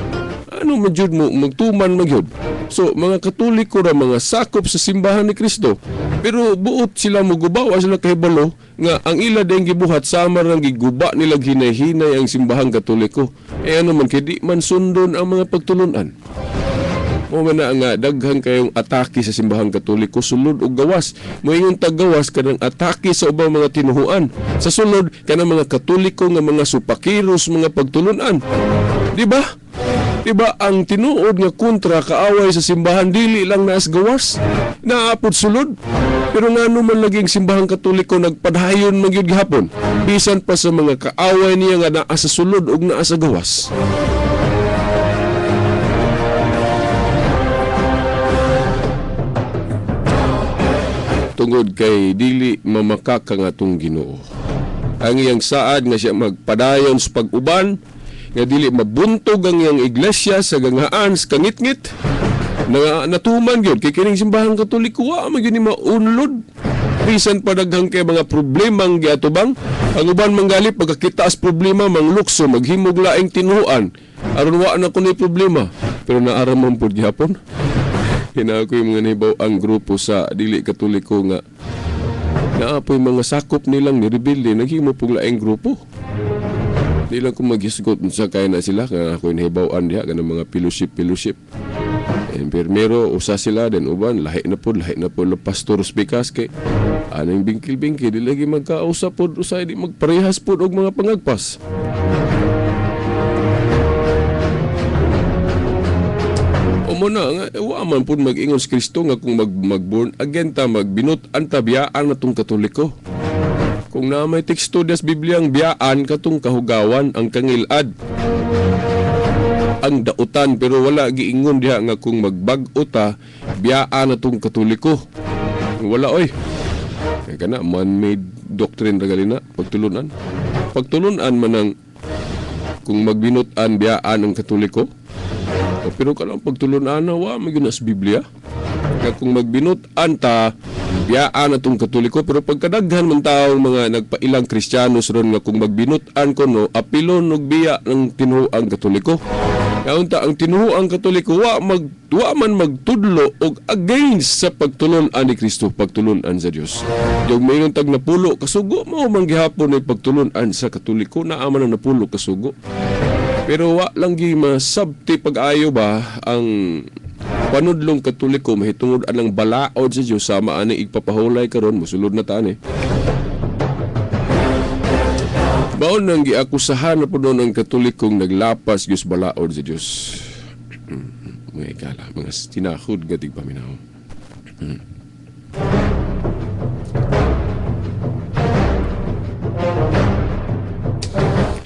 Ano man jud mo magtuman man gyud. So mga Katoliko ra mga sakop sa simbahan ni Kristo. Pero buot sila muguba, wa sila kahibalo nga ang ila dayong gibuhat sama rang giguba nila hinay-hinay ang simbahang Katoliko. Eh ano man kay di man sundon ang mga pagtulunan. Mo man na nga daghan kayong atake sa simbahang Katoliko sulod og gawas. Moingon tag gawas kanang atake sa ubang mga tinuhuan. Sa sulod kanang mga Katoliko nga mga supakiros mga pagtulunan. Di ba? Diba ang tinuod nga kontra kaaway sa simbahan dili lang naas gawas, naapod sulod. Pero ngano man laging simbahang Katoliko nagpadayon man gyud gihapon bisan pa sa mga kaaway niya nga naa sa sulod ug naa sa gawas. Tungod kay dili mamakaka nga atong Ginoo. Ang iyang saad nga siya magpadayon sa pag-uban, nga dili mabuntog ang iyang iglesia sa ganghaan sa kangitngit, na natuman gyud kay kining simbahang Katoliko wa man gyud ni maunlod. Bisan pa daghang kay mga problemang giatubang, ang uban manggali pagkakita as problema manglukso maghimog laing tinuan aron wa na kunoy problema. Pero naara man pud gihapon. Hina ko yung mga nahibaw ang grupo sa dili Katoliko nga naapoy mga sakop nilang nirebelde naghimo pug laing grupo. Di lang ko maghisgot sa kaya na sila nga ako nahibaw-an diha kanang mga fellowship. Enfermero usa sila den uban lahi na pod pastor speakers kay anang bingkil-bingkil di lagi magkausap pod usay di magparehas pod og mga pangagpas. O mo na nga wa man pod mag-ingon si Kristo nga kung mag-born again ta magbinut-an ta biyaan na tong Katoliko. Kung na may teksto des Biblia ang biyaan katong kahugawan ang kangilad ang dautan, pero wala giingon diha nga kung magbag-o ta biyaan na tong Katoliko. Wala oy. Kaya kana man-made doctrine ra gali na pagtulunan. Pagtulunan man ang kung magbinut-an biyaan ang Katoliko. O, pero kanang pagtulunan na wa man gyud na sa Biblia. Kaya kung magbinut-an ta biyaan atong Katoliko, pero pagkadaghan man taong mga nagpailang Kristiyanos ron nga kung magbinut-an kuno apilon og biya ng tinuoang Katoliko. Kaunta ang tinuoang Katoliko wa man magtudlo og against sa pagtulun-an ni Kristo, pagtulun-an sa Dios. Yung mayon tag napulo kasugo mao man gihapon ni pagtulun-an sa Katoliko, naa man ang napulo kasugo. Pero wa lang gi masabti pag-ayo ba ang panudlong Katoliko mahitungod anang balaod sa Dios sama ani igpapahulay karon mosulod na ta ani. Baon nang giakusahan na pud ang Katolikong naglapas gyud sa balaod sa Dios. Mga ikala, mga tinahod nga tigpaminaw.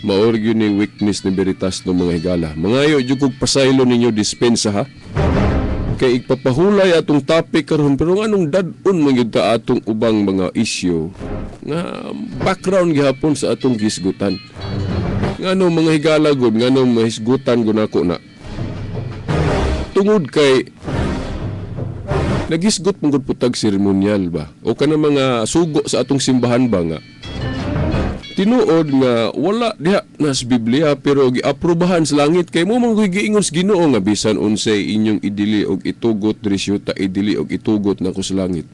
Maor gyud ni weakness ni Veritas no mga higala. Mangayo jud kog pasaylo ninyo dispensa ha. Kay igpapahulay atong topic karon pero nganong dad-on man gyud ta atong ubang mga issue nga background gihapon sa atong gisgutan. Ngano mga higala gud, ngano mahisgutan gud nako na. Tungod kay nagisgot man gud putag seremonyal ba o kanang mga sugo sa atong simbahan ba nga Tinuod nga wala diha na sa Biblia, pero giaprobahan sa langit kay mo man giingon sa Ginoo nga bisan unsay inyong idili og itugot diri sa yuta, idili og itugot nako sa langit.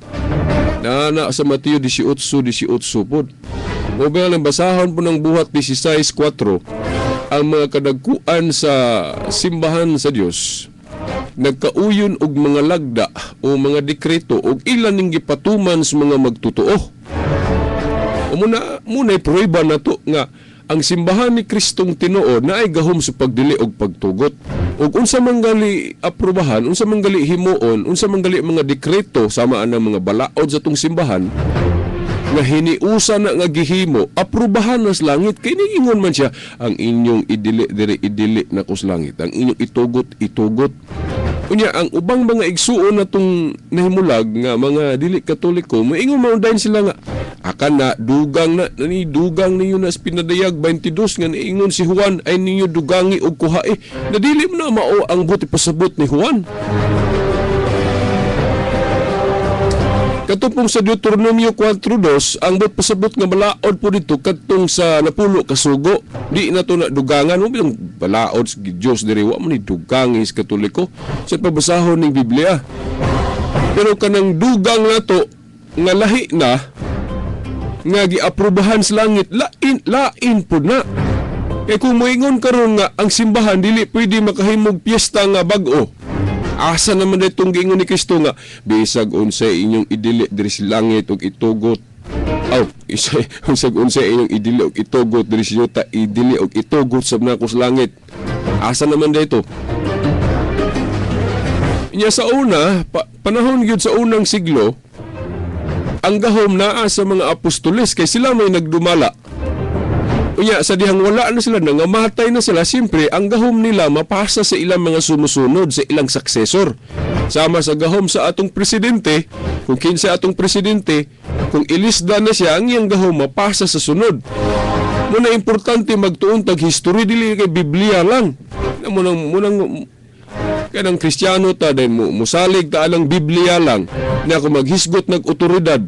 Naa na sa Mateo 18:18 pod. O ba nang basahon po ng Buhat 16:4, ang mga kadagkuan sa simbahan sa Dios nagkauyon og mga lagda o mga dekreto og ilan ning gipatuman sa mga magtotoo. O muna prueba na to nga ang simbahan ni Kristong tinuod na ay gahom sa pagdili og pagtugot. Og unsa man gali aprobahan, unsa man gali himuon, unsa man gali mga dekreto sama ang mga balaod sa tong simbahan nga hiniusa na nga gihimo, aprobahan na sa langit kay niingon man siya, ang inyong idili diri, idili na ko sa langit, ang inyong itugot, itugot. Unya ang ubang mga igsuon na tong nahimulag nga mga dili Katoliko, moingon man dayon sila nga akan na dugang na ni dugang ninyo na sa pinadayag 22 nga niingon si Juan ay ninyo dugangi og kuhae, na dili mo na mao ang buti pasabot ni Juan. Katupong sa Deuteronomio 4:2, ang buot pasabot nga balaod po dito kadtong sa napulo kasugo. Di na to na dugangan mo bilang balaod sa Dios diri, wa man ni dugangi sa Katoliko sa pabasahon ning Biblia. Pero kanang dugang nato nga lahi na nga giaprobahan sa langit, lain lain pud na. Kay kung moingon karon nga ang simbahan dili pwede makahimog piyesta nga bag-o, asa naman itong giingon ni Kristo nga bisag unsay inyong idili diri sa langit ug itugot, aw isay bisag unsay inyong idili ug itugot diri sa yuta, idili ug itugot sab nako sa langit? Asa naman dito? Nya sa una, panahon gyud sa unang siglo, ang gahom naa sa mga apostoles kay sila may nagdumala. Unya sa dihang wala na sila, nangamatay na sila, siyempre ang gahom nila mapasa sa ilang mga sumusunod, sa ilang successor. Sama sa gahom sa atong presidente, kung kinsa atong presidente, kung ilisda na siya, ang iyang gahom mapasa sa sunod. Muna importante magtuon tag history, dili kay Biblia lang. Na munang kanang Kristiyano ta day musalig ta alang Biblia lang. Na kung maghisgot nag otoridad,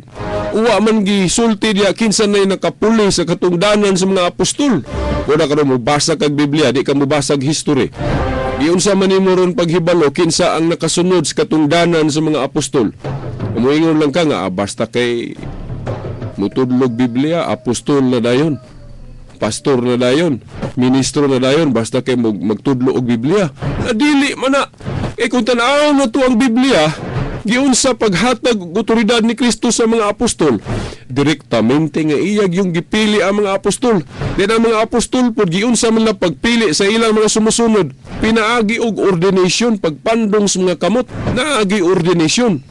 uwa man gisulti diya kinsa nay nakapuli sa katungdanan sa mga apostol. Wala ka ron mobasa kag Biblia, di ka mobasa og history. Giunsa man nimo ron paghibalo kinsa ang nakasunod sa katungdanan sa mga apostol. Muingon lang ka nga basta kay mutudlog Biblia, apostol na dayon, pastor na dayon, ministro na dayon, basta kay magtudlo og Biblia. Na dili man na. Kay kung tan-awon na to ang Biblia, giunsa paghatag og otoridad ni Kristo sa mga apostol, direktamente nga iyag yung gipili ang mga apostol. Then ang mga apostol pod giunsa man lang pagpili sa ilang mga sumusunod, pinaagi og ordination, pagpandong sa mga kamot, naagi ordination.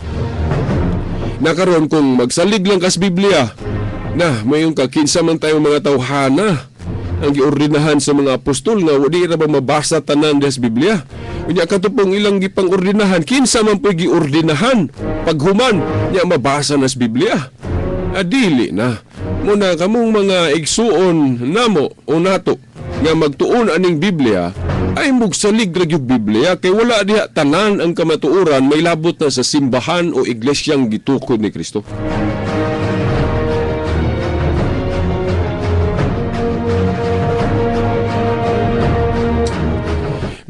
Nakaron kung magsalig lang kas Biblia, na mayon ka kinsa man tayo mga tawhana ang giordinahan sa mga apostol nga di ra ba mabasa tanan des Biblia. Unya katupong ilang gipang-ordinahan, kinsa man po'y giordinahan paghuman nya mabasa na sa Biblia. Adili na. Muna kamong mga igsuon namo o nato nga magtuon aning Biblia ay mugsalig ra gyud Biblia kay wala diha tanan ang kamatuoran may labot na sa simbahan o iglesyang gitukod ni Kristo.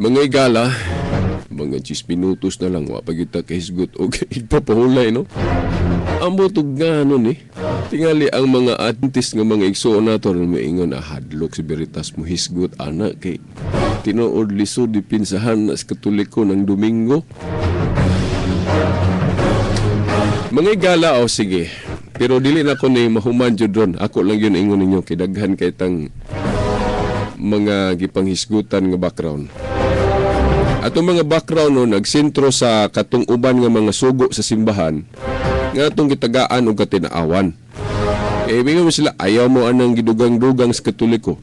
Mga igala, mga 10 minutos na lang, wa pa kita kahisgot og igpapahulay, no? Ambot og ganon eh. Tingali ang mga Adventist nga mga igsuon nato ron maingon, hadlok si Veritas mo hisgot ana kay tinuod lisod dipinsahan na sa Katoliko ng Domingo. Mga igala, o sige. Pero dili na ko ni mahuman jud ron. Ako lang yun ingon ninyo kay daghan kay tang mga gipanghisgutan nga background. Atong mga background no, nagsentro sa katong uban nga mga sugo sa simbahan nga atong gitagaan og katinaawan. Mingon mo sila, ayaw mo anang gidugang-dugang sa Katoliko.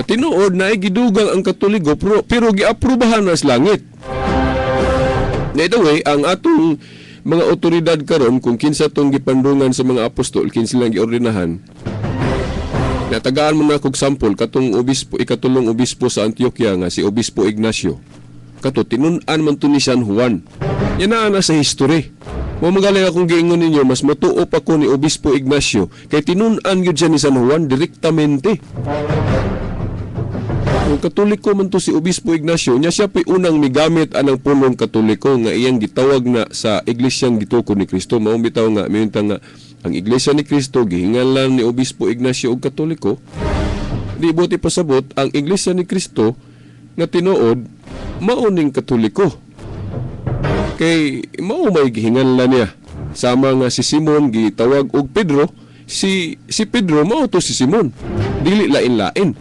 At tinuod na ay gidugang ang Katoliko pero giaprobahan na sa langit. By the way, ang atong mga otoridad karon kung kinsa tong gipandungan sa mga apostol, kinsa lang giordinahan, natagaan mo na kog sample katong obispo, ikatulong obispo sa Antioquia nga si Obispo Ignacio. Kato tinun-an man to ni San Juan. Yan na sa history. Mao magaling akong giingon ninyo, mas motuo pa ko ni Obispo Ignacio kay tinun-an gyud siya ni San Juan direktamente. Kung Katoliko man to si Obispo Ignacio, nya siya po'y unang migamit anang pulong Katoliko nga iyang gitawag na sa iglesyang gitukod ni Kristo. Mao bitaw nga miunta nga ang Iglesia ni Kristo gihingalan ni Obispo Ignacio og Katoliko. Di buti pasabot ang Iglesia ni Kristo nga tinuod mao ning Katoliko. Kay mao may gihinganlan niya. Sama nga si Simon gitawag og Pedro, si Pedro mao to si Simon. Dili lain-lain.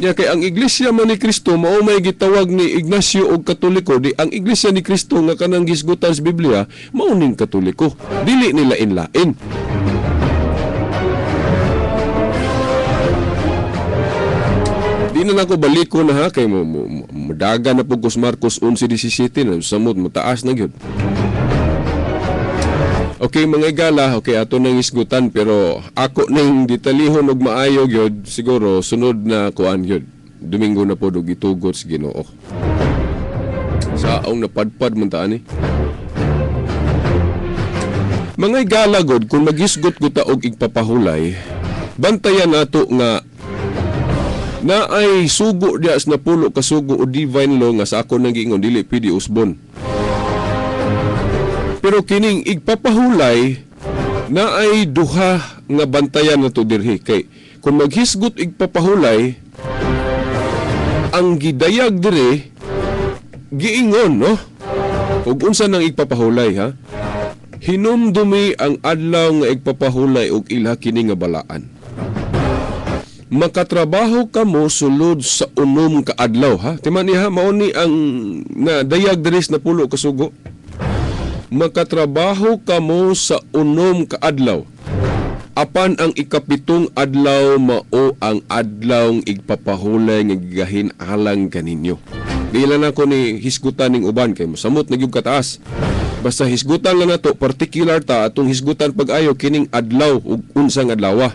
Nya kay ang Iglesia man ni Kristo mao may gitawag ni Ignacio og Katoliko, di ang Iglesia ni Kristo nga kanang gisgutan sa Biblia mao ning Katoliko. Dili ni lain-lain. Di na nako baliko na ha kay mo, mo, mo, mo na po kus Marcos 11:17 na samot mataas na gyud. Okay, mga igala, okay, ato nang isgutan, pero ako ning detalihon og maayo gyud siguro sunod na kuan gyud. Domingo na pod og itugot sa Ginoo. Saong napadpad man ta ani. Mga igala god, kung magisgot ko ta og igpapahulay, bantayan nato nga na ay sugo diya sa napulo ka sugo o divine law nga sa ako nang giingon dili pwede usbon. Pero kining igpapahulay na ay duha nga bantayan nato dirhi kay kung maghisgot igpapahulay, ang gidayag dire giingon, no, ug unsa nang igpapahulay, ha? Hinumdumi ang adlaw nga igpapahulay og ilha kini nga balaan. Makatrabaho kamo sulod sa 6 ka adlaw, ha. Timan niya, mao ni ang nadayag diri sa napulo ka sugo. Makatrabaho kamo sa 6 ka adlaw. Apan ang 7 adlaw mao ang adlaw igpapahulay nga gigahin alang kaninyo. Di lang ako ni hisgutan ning uban kay mosamot na gyud kataas. Basta hisgutan lang nato particular ta atong hisgutan pag-ayo kining adlaw ug unsang adlawa.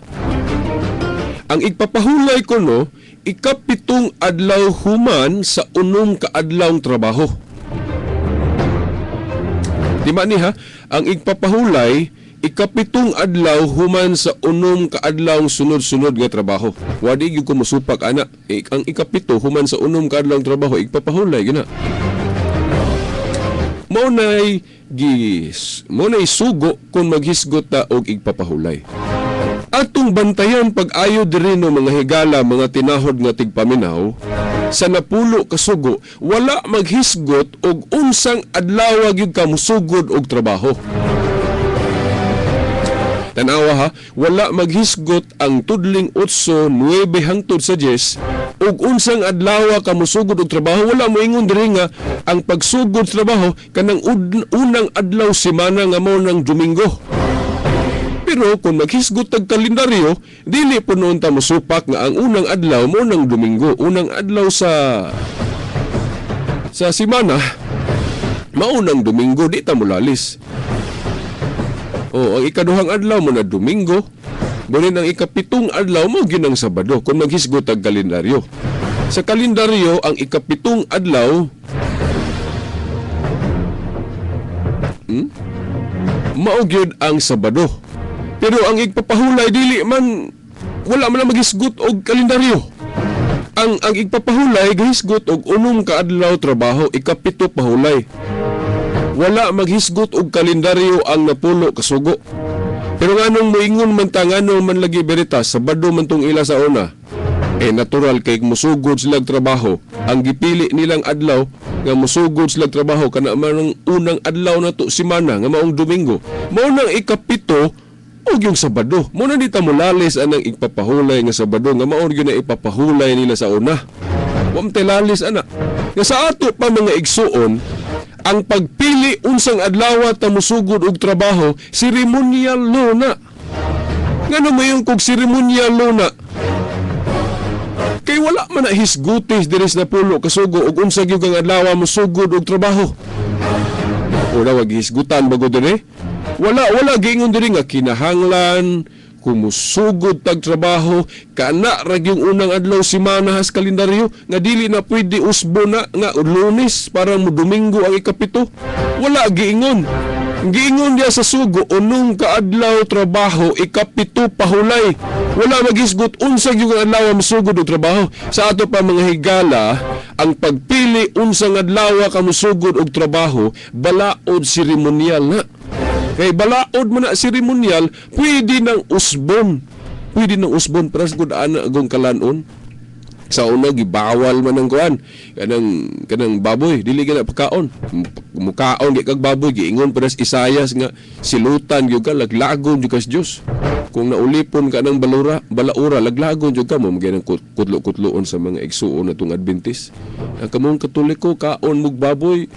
Ang igpapahulay ko, no, 7 adlaw human sa 6 ka adlawng trabaho. Di ba ni ha? Ang igpapahulay, 7 adlaw human sa 6 ka adlawng sunod-sunod nga trabaho. Wadi gyud ko mosupak ana. Ang 7 human sa 6 ka adlawng trabaho, igpapahulay gina. Mao nay sugo kung maghisgot ta og igpapahulay. Atong bantayan pag-ayo diri, no, mga higala, mga tinahod nga tigpaminaw, sa napulo ka sugo, wala maghisgot og unsang adlaw gyud ka musugod og trabaho. Tanawa ha, wala maghisgot ang tudling 8, 9 hangtod sa 10 og unsang adlaw ka musugod og trabaho. Wala moingon diri nga ang pagsugod sa trabaho kanang unang adlaw semana nga mao ng Domingo. Pero kung maghisgot tag kalendaryo, dili po noon ta mosupak nga ang unang adlaw mo ng Domingo, unang adlaw sa semana maunang Domingo, di ta molalis. O, ang ikaduhang adlaw mo na Domingo, bunin ang 7 adlaw mo gyud ang Sabado kung maghisgot ang kalendaryo. Sa kalendaryo, ang 7 adlaw mao gyud ang Sabado. Pero ang igpapahulay dili man, wala man na maghisgot og kalendaryo. Ang igpapahulay gihisgot og 6 ka adlaw trabaho, 7 pahulay. Wala maghisgot og kalendaryo ang napulo kasugo. Pero nganong moingon man ta, nganong man lagi Veritas, Sabado man tong ila sa una. Natural kay musugod sila trabaho. Ang gipili nilang adlaw nga musugod sila trabaho kana man ang unang adlaw na to semana nga maong Domingo. Mao nang 7 og yung Sabado. Mao na di ta molalis anang igpapahulay nga Sabado nga mao gyud na ipapahulay nila sa una. Wa man lalis ana. Nga sa ato pa, mga igsuon, ang pagpili unsang adlaw ta musugod og trabaho, seremonial law na. Ngano mayon kog seremonial law na? Kay wala man na hisgutis diri sa napulo kasugo og unsa gyud ang adlaw musugod og trabaho. Wala, wag hisgutan bago diri. Wala giingon diri nga kinahanglan kung musugod tag trabaho kana ra gyung unang adlaw semana has kalendaryo nga dili na pwede usbo na nga Lunes para mo Domingo ang 7. Wala giingon. Giingon niya sa sugo, unong kaadlaw trabaho, ikapito pahulay. Wala magisgot unsa gyud ang adlaw musugod og trabaho. Sa ato pa mga higala, ang pagpili unsang adlaw ka musugod og trabaho, balaod seremonyal na. Kay balaod man na seremonyal, pwede nang usbon. Pwede nang usbon para sa gud ana agong kalanon. Sa una gibawal man ang kuan kanang baboy, dili ka na pagkaon. Mukaon gi kag baboy, giingon pa Isayas nga silutan gyud ka, laglagon gyud ka sa Dios. Kung naulipon ka ng balura, balaura, laglagon gyud ka mo mga kutlo-kutloon sa mga igsuon natong Adventist. Ang kamong Katoliko kaon mug baboy,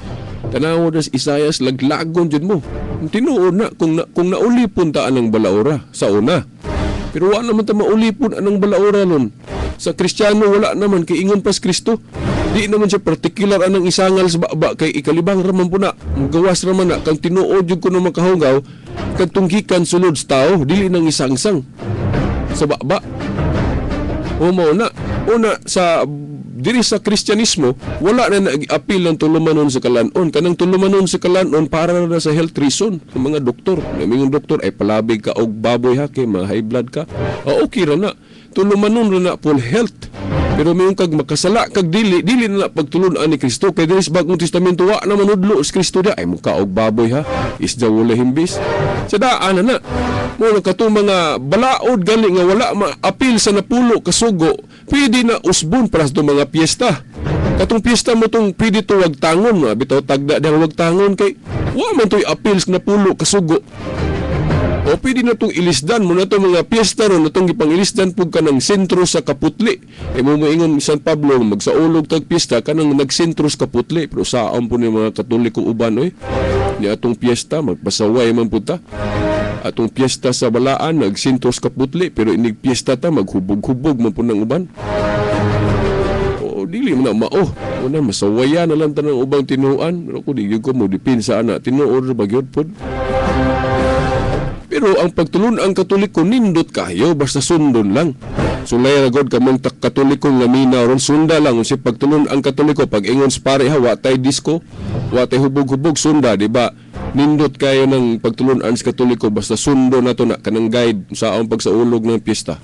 tanaw das Isayas, laglagon gyud mo. Tinuod na kung naulipon ta anang balaura sa una. Pero wa naman ta maulipon anang balaura nun. Sa Kristiyano wala naman kay ingon pas Kristo. Di naman siya particular anang isangal sa baba kay ikalibang raman po na. Gawas raman na kang tinuod jud kuno makahungaw kadtong gikan sulod sa tao dili nang isangsang sa baba. O mao na una sa diri sa Kristyanismo wala na nag-apil ang tulumanon sa kalanon. Kanang tulumanon sa kalanon para na sa health reason sa mga doktor. Naming doktor ay palabig ka og baboy ha kay ma-high blood ka. O, okay ra na. Tulumanon ra na for health. Pero mayon kag makasala kag dili dili na pagtulun-an ni Kristo kay diri sa Bagong Testamento wa na manudlo si Kristo da ay muka og baboy ha isda wala himbis. Sa daan na na. Mo na katong mga balaod gali nga wala maapil sa napulo kasugo, pwede na usbon para sa mga piyesta. Katong piyesta mo tong pwede to wag tangon, bitaw tagda dihang wag tangon kay wa man to'y apil sa napulo kasugo. O pwede na itong ilisdan mo na itong mga piyesta ron, itong gipangilisdan pug ka ng sentro sa Kaputli. E mo moingon San Pablo, magsaulog tag piyesta, kanang nagsentro sa Kaputli. Pero saan po ni mga Katoliko uban, oy? Ni atong piyesta, magpasaway man po ta. Atong piyesta sa Balaan, nagsentro sa Kaputli, pero inig piyesta ta, maghubog-hubog man po ng uban. O, dili man na mao. Una, masawayan na lang tanang ubang tinuan. Pero kung di ko mo, dipin sa ana, tinuod ra ba gyud pod? Pero ang pagtulun-ang Katoliko nindot kayo basta sundon lang. Sulay ra god kamong Katoliko nga minaw ron sunda lang unsa pagtulun-ang Katoliko pag ingon sa pare ha wa tay disco, wa tay hubog-hubog sunda di ba? Nindot kayo ng pagtulun-an sa Katoliko basta sundo nato na kanang guide sa aong pagsaulog ng piyesta.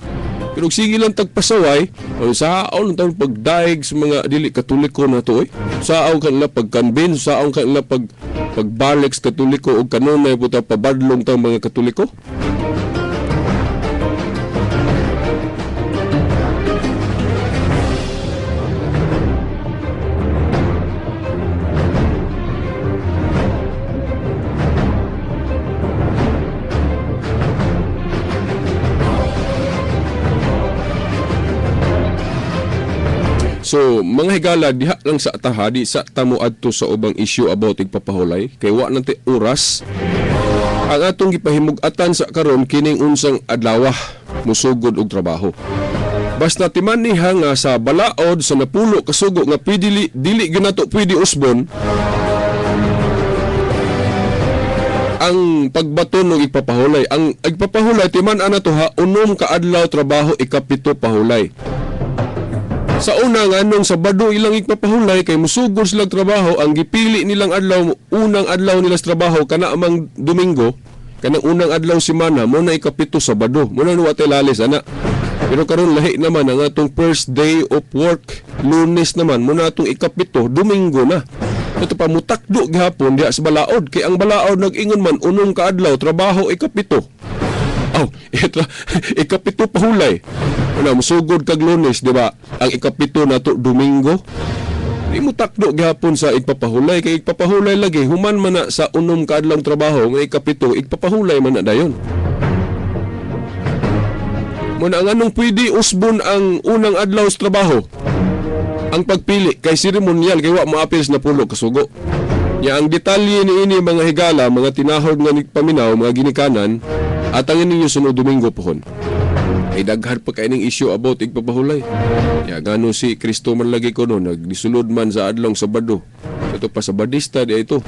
Pero sige lang tagpasaway, o saon taong pagdaig sa mga dili Katoliko na to oy. Saon kanila pagkanbin, saon kanila pagbalik sa Katoliko og kanunay puta pabadlong tang mga Katoliko. So, mga higala, diha lang sa taha, di sa tamo adto sa ubang issue about igpapahulay, kay wa nang oras. Ang atong gipahimug-atan sa karon kining unsang adlaw musugod og trabaho. Basta timaniha nga sa balaod sa napulo kasugo nga pwede dili ganato pwede usbon ang pagbaton og igpapahulay. Ang igpapahulay timan ana to ha unom ka adlaw trabaho ikapito pahulay. Sa una nga nung Sabado ilang igpapahulay kay musugod silang trabaho, ang gipili nilang adlaw, unang adlaw nila sa trabaho kana amang Domingo, kanang unang adlaw semana mo na ikapito Sabado. Mo na wa tay lalis ana. Pero karon lahi naman ang atong first day of work, Lunes naman mo na atong ikapito Domingo na. Ito pa mutakdo gihapon diha sa balaod kay ang balaod nag-ingon man unong kaadlaw trabaho ikapito. Aw, ito, ikapito pahulay. Una, musugod kag Lunes, di ba? Ang ikapito na to Domingo. Di mo takdo gihapon sa igpapahulay kay igpapahulay lagi human man na sa unom kaadlawng trabaho nga ikapito igpapahulay man na dayon. Muna ang anong pwede usbon ang unang adlaw sa trabaho? Ang pagpili kay seremonyal kay wa maapil sa napulo kasugo. Nya ang detalye niini mga higala, mga tinahod nga nagpaminaw, mga ginikanan, atangin ninyo sunod Domingo pohon. Ay daghan pa kay ning issue about igpapahulay. Ya ngano si Kristo man lagi kuno nagdisulod man sa adlong Sabado. Ito pa Sabadista di ito.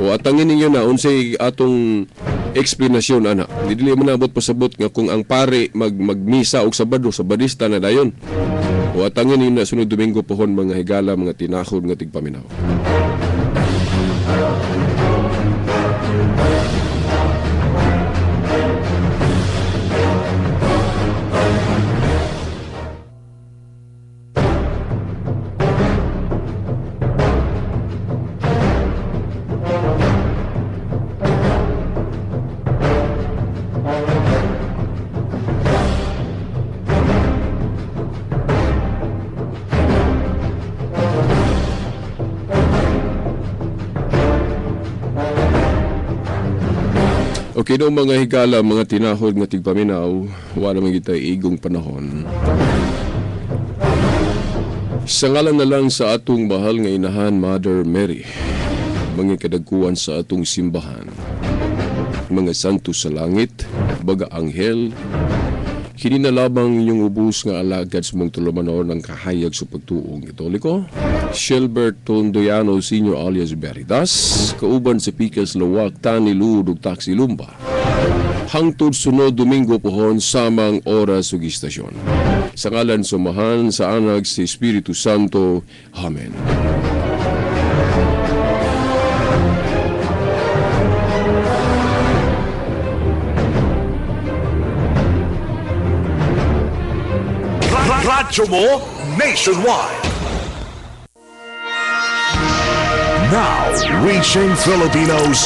O atangin ninyo na unsay atong eksplanasyon ana. Dili man nabot pasabot nga kung ang pare magmisa og Sabado, Sabadista na dayon. O atangin ninyo na sunod Domingo pohon mga higala, mga tinahod nga tigpaminaw. Okay no, mga higala, mga tinahod nga tigpaminaw, wala man kita igong panahon. Sa ngalan na lang sa atong mahal nga inahan, Mother Mary, mga kadagkuan sa atong simbahan, mga santo sa langit, baga anghel, kini na labang inyong ubos nga alagad sa mong tulumanon ng kahayag sa pagtuong Katoliko, Shilbert Tondoyano Sr. alias Veritas, kauban sa Pikas Lawak, Tani Lud ug Taxi Lumba. Hangtod sunod Domingo pohon, samang oras ug istasyon. Sa ngalan sa Amahan, sa Anak, sa Espiritu Santo. Amen. Radyo mo nationwide. Now, reaching Filipinos.